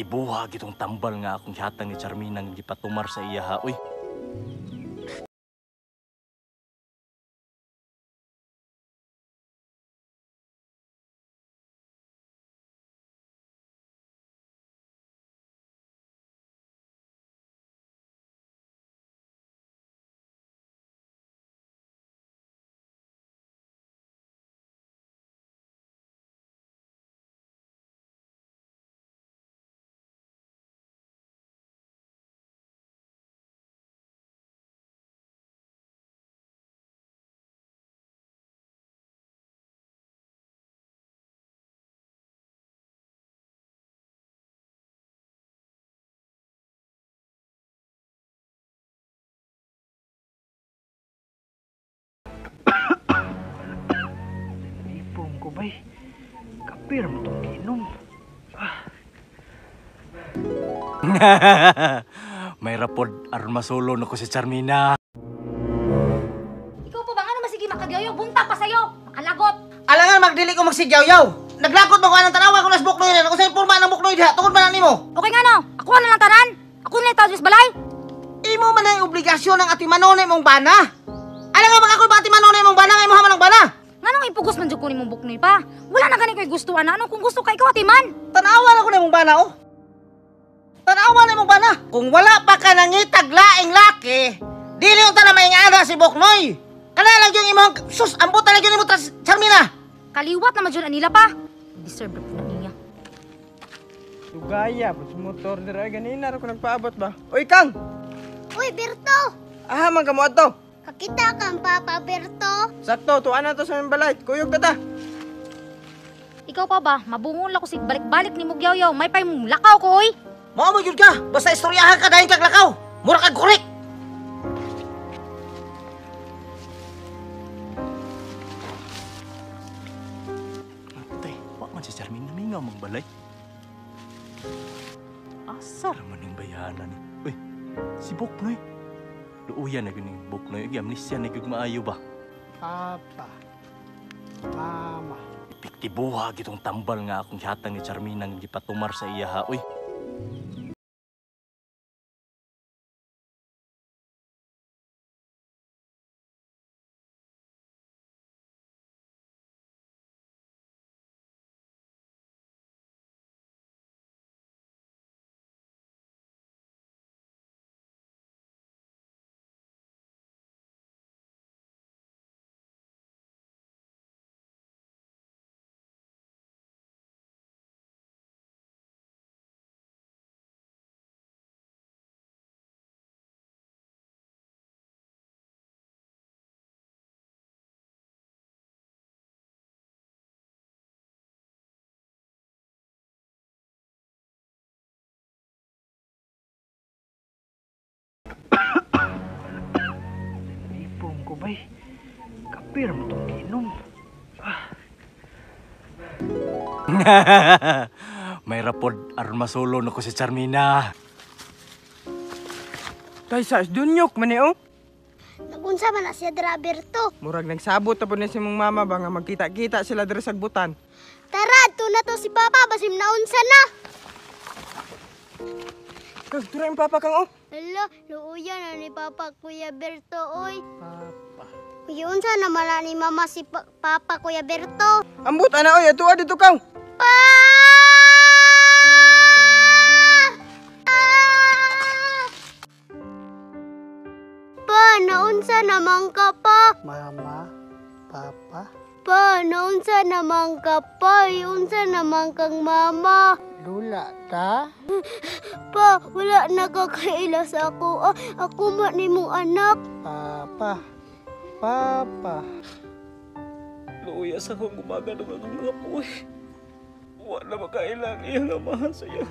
Epektibuha gitong tambal nga akong gihatag ni Charmina nga gipatumar sa iya ha. Uy. Ipong ko bay. Kapir mo tong ginom. May rapod aron masulo na ko si Charmina. Ikaw pa ba? Ano masige makagyayo? Buntag pa sa'yo! Makalagot! Alangan magdili ko magsigyaw-yaw. Naglakot ba ko anang tanawa kung nas buknoy na kung sa porma ng buknoy diha tungod man nimo. Okay nga no? Ako na lang tanan! Ako na lang tawag balay! Imo man ang obligasyon ng atimanonay mong bana. Alangan mag ako ba atimanonay mong bana nga imo man ang bana. Nganong ipugos man jud ko nimong buknoy pa? Wala na gani ko'y gusto ana. Ano kung gusto ka ikaw atiman? Tanawa na ko na imong bana oh. Tanawa na imong bana. Kung wala pa ka nangitag laing laki, dili unta na maingana si Buknoy. Kana lang yung imong sus ambot na lang yun imo Charmina. Kaliwat naman jud anila pa. Deserve ra po na niya. Lugaya, po sa motor dira ganina ra ko nagpaabot ba. Uy Kang! Uy, Berto! Aha man kamo adto. Kakita kang Papa Berto. Sakto, tuan na to sa aming balay. Kuyog ta ta. Ikaw pa ba? Mabungon la ko sig balik-balik ni Mugyaw-yaw. May pay mong lakaw ko oy. Mao mo gyud ka. Basta istoryahan ka dayon kag lakaw. Mura kag kurik. Atay, wa man si Charmina mingaw magbalay. Asar man ning bayana ni. Uy, si Buknoy. Luuyan na gyud ning Buknoy. Ug amnesia na gyud maayo ba? Papa. Mama. Epektibuha gitong tambal nga akong gihatag ni Charmina nga gipatumar sa iya ha. Uy. Ipong ko bay. Kapir mo tong ginom. May rapod aron masulo na ko si Charmina. Tay sa dunyok man ni oh. Nagunsa man na siya dira, Berto. Murag nagsabot ta pud ni si mong mama ba nga magkita-kita sila diri sa sagbutan. Tara, adto na to si Papa. Basim naunsa na. Kag tura yung papa kang oh. Hala, luuya na ni Papa Kuya Berto, oy. Papa. Uy, unsa naman na ni Mama si Papa Kuya Berto? Ambot ana oy, atua dito kang. Pa! Ah! Pa, naunsa naman ka pa? Mama, Papa, Pa, naunsa naman ka pa? Unsa naman kang mama? Lula ta, Pa, wala nagkakaila sa ako. Ah, ako man nimong anak. Papa, Papa. Luya sa akong gumaga ng akong mga buhay. Wa na makailang iyang amahan sa iya.